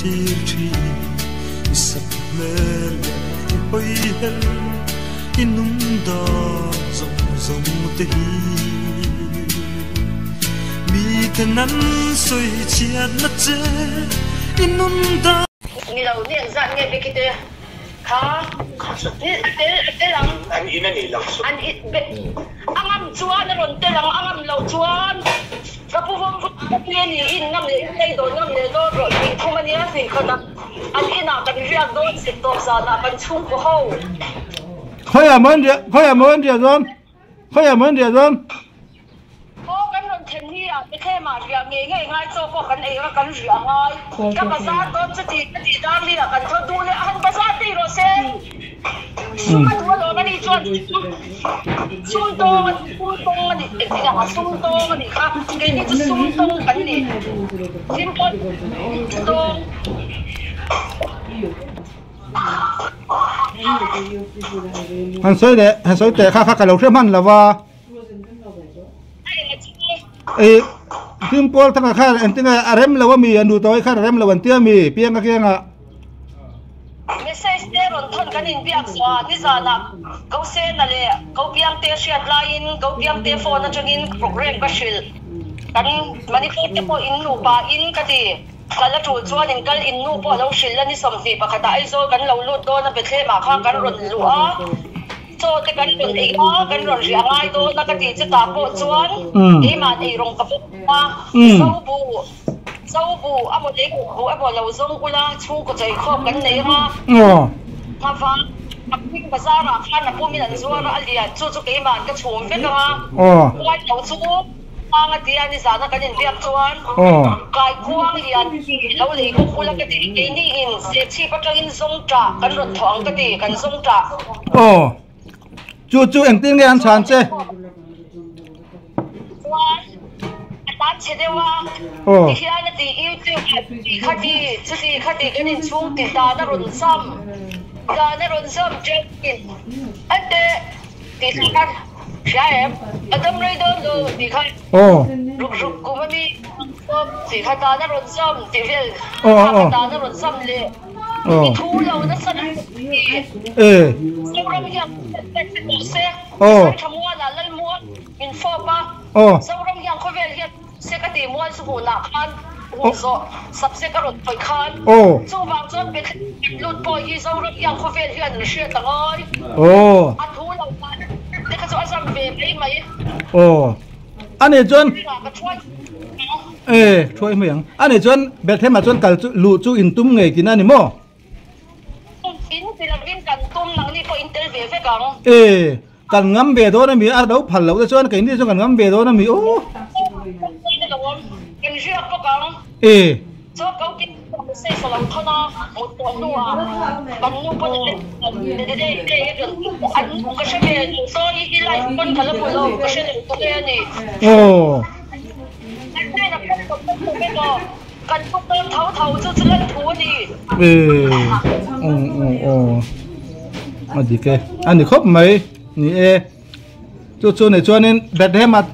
thlir thin I sak hmel leh i hawi her I nung dan zawng zawng te hi Mi ten an sawi chhiatna che I nun dan Ni lo, ni engzat nge Becky te kha ni a tel a tel ang. An in a nih loh chu. An in be a ngam chuan a rawn tel ang, a ngam loh chuan ka pu vawm vawm ka pi a ni in ngam leh in lei dawn ngam leh dawn rawh tih thum a nia hnih khat a an inah kan riak dawn zet tawp zanah kan chhungkaw ho. Khawiah maw an riah khawiah maw an riah dawn khawiah maw an riah dawn. Aw kan rawn thlen hi a te thlem ah riah ngei ngei ngai chaw pawh kan ei anga kan riah a ngai ka bazar dawn chuti ka tih dar li ah kan thaw duh leh a han bazar tih rawh se sum a duh alawm ani chuan sum tawng a sum tawng a nih engtin ah sum tawng a nih kha keini chu sum tawng kan ni simple tawng. Han sawi leh han sawi teh kha kha ka lo hre hman lo va. Ih Simple thanga khan engtin nge a rem lo ami a nu tawi khan a rem lo an tia mi pianga kianga. Message te rawn thawn kan inbiak zawh ah nizanah Ko Sena leh Ko Piangte hriat laiin Ko Piangte phone atangin program ka hrilh kan Manipur te pawh in nupa in ka ti kal a tul chuan in kal in nu pawh a lo hrilh la ni 21 ah Aizawl kan lo lut dawn a Bethlehem ah khan kan rawn luh a. Chaw te kan rawn ei a, kan rawn riah ngai dawn a ka tih chutah pawh chuan keimah ei rawng ka bawk a, Zobu, Zobu a maw lei bu emaw lo zawng ula chhungkaw chawi khawm kan nei anga, Nghavang a hming bazar ah khan a pumin an zuar a, a lian chu chu keimah ka chhum vek anga, Kuai lo chu Anga tia nizana kan inbiak chuan Kaikuang lian lo lei bawk ula ka ti, keini in Sechhip atangin Zawngṭah kan rawn thawh ang ka ti, kan Zawngṭah. Aw, chu chu engtin nge an chhan che? Chuan a tan chhe deuh a, tihian a ti YouTube ah ti kha ti, chuti kha ti kan inchhung ti dan a rawn zam, dan a rawn zam ṭeuhin a teh. Tih kha hria em? A dam rei dawn lo tih kha ruk ruk kum a mi tih kha dan a rawn zam tih vel kha kha dan a rawn zam leh i thu lo nasa lutuk tih Zoram hian tawh se Tha mual ah Lal mual min fawp a Zoram hian khawvel hian Se ka tih mual chu hunah khan hun zawh subject a rawn khawih khan chuvang chuan Bethlehem lut pawh hi Zoram hian khawvel hian an hriat a ngai. A thu lo dan te kha chu a zam ve mai mai. Aw. Ani chuan Ka thuai E thuai mai ang. Ani chuan Bethlehem ah chuan kal chu luh chu in tum ngei tihna a ni maw? In ti lovin kan tum nangni pawh in tel ve vek ang. E. Kan ngam ve dawn ami a lo phal loh te chuan keini chu kan ngam ve dawn ami aw. Kan riak bawk ang. E. Chaw ko tin message a lo thawn a mut tawh hnu ah kan nu pawn an nu ka hre ve lo sawi hi live pawn ka la hmu lo ka hre lo tuk e a ni. Aw. Kan hnenah pawn ka hmu vek aw. Kan pu dawn tho tho chu chu lan thu a ni. E aw aw aw a dik e a ni khawp mai ni e chu chu ni chuanin Bethlehem ah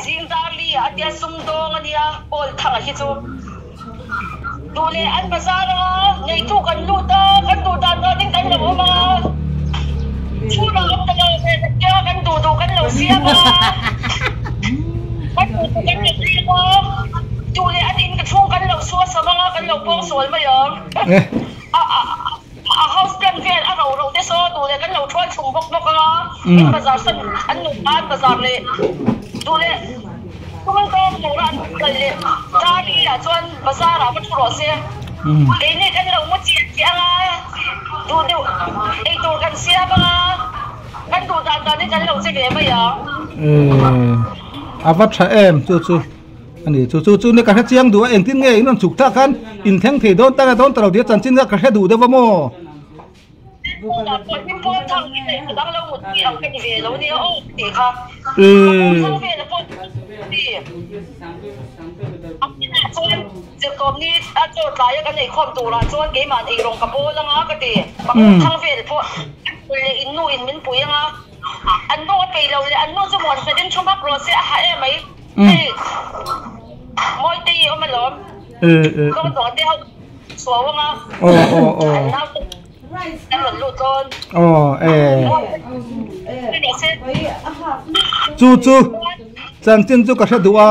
Zing dar li ah a tia sum dawng a nia Paul thanga hi chu duh leh an bazar a neitu kan lut a kan duh dan danin kan lo awm a chhunah awm ta lo ve ta tia kan duh duh kan lo siam a. Kan duh kan lo siam a, duh leh an in ka chhung kan lo sual sam anga kan lo pawng sual mai ang. A house plan vel a ro ro te saw duh leh kan lo thuai chhung bawk bawk anga in bazar san an nupa an bazar leh duh leh tum tawng tura an kal leh Charlie ah chuan bazar ah va thu rawh se. Keini kan lo mu chiah chiah anga duh deuh eitur kan siam anga. Kan duh dan dan hi kan lo che ve mai ang. Eee a va tha em chu chu a ni chu chu chu ni ka hre chiang duh a engtin nge in rawn chhuk thlak khan in thleng thei dawn tak a dawn ta lo tih a chanchin kha ka hre duh deuh a maw. Eee. Leh in nu in min pui anga an nu a peih lo leh an nu chu muan hmet in thu hmak rawh se a ha em mai hei Mawite i awm alawm. Tluangtluanga te ho suau anga an nau te an rawn lut dawn. Chu chu chanchin chu ka hre duh a.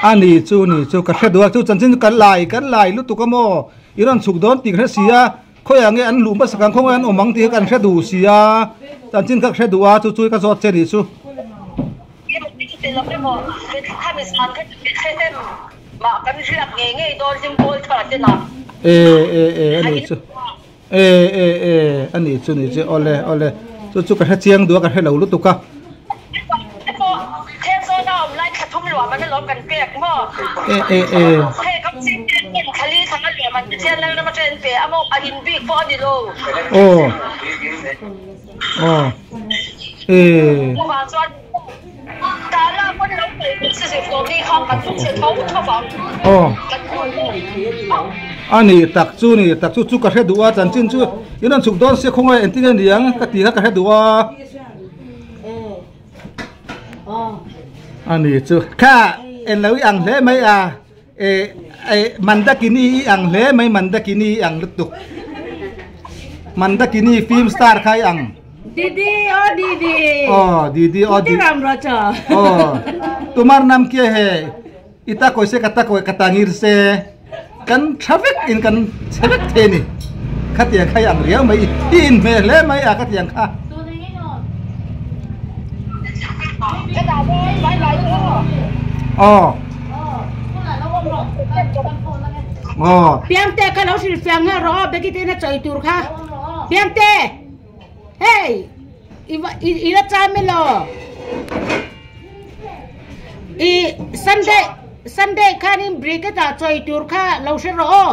A ni chu ni chu ka hre duh a chu chanchin chu kan lai kan lai lutuk a maw i rawn chhuk dawn tih ka hre si a khawiah nge an luh hmasa kang khawngaih an awm ang tih kha kan hre duh si a chanchin kha ka hre duh a chu chu ka zawt che nih chu. E e e a ni chu. E e e a nih chu nih chu awle awle chu chu ka hre chiang duh a ka hre lo lutuk a. E e e. Aw aw e. Aw a ni tak chu ni tak chu chu ka hre duh a chanchin chu in rawn chhuk dawn sia khawngaih engtin nge ni ang ka tih kha ka hre duh a a ni chu kha en lo i ang hle mai a e e mandakini i ang hle mai mandakini i ang lutuk mandakini film star kha i ang. দিদি ও দিদি ও দিদি ও দিদি রাম রচা ও তোমার নাম কি হে ইতা কইছে কাতা কই কাতাঙির সে kan traffic in kan traffic the ni khatiang khai ang riau mai i in hme hle mai a khatiang kha aw aw piangte kha lo hrilh fiang nge rawh aw bekite in a chawi tur kha piangte Hei i va i la cham elaw i Sunday Sunday khanin briquette ah chawi tur kha lo hre rawh aw.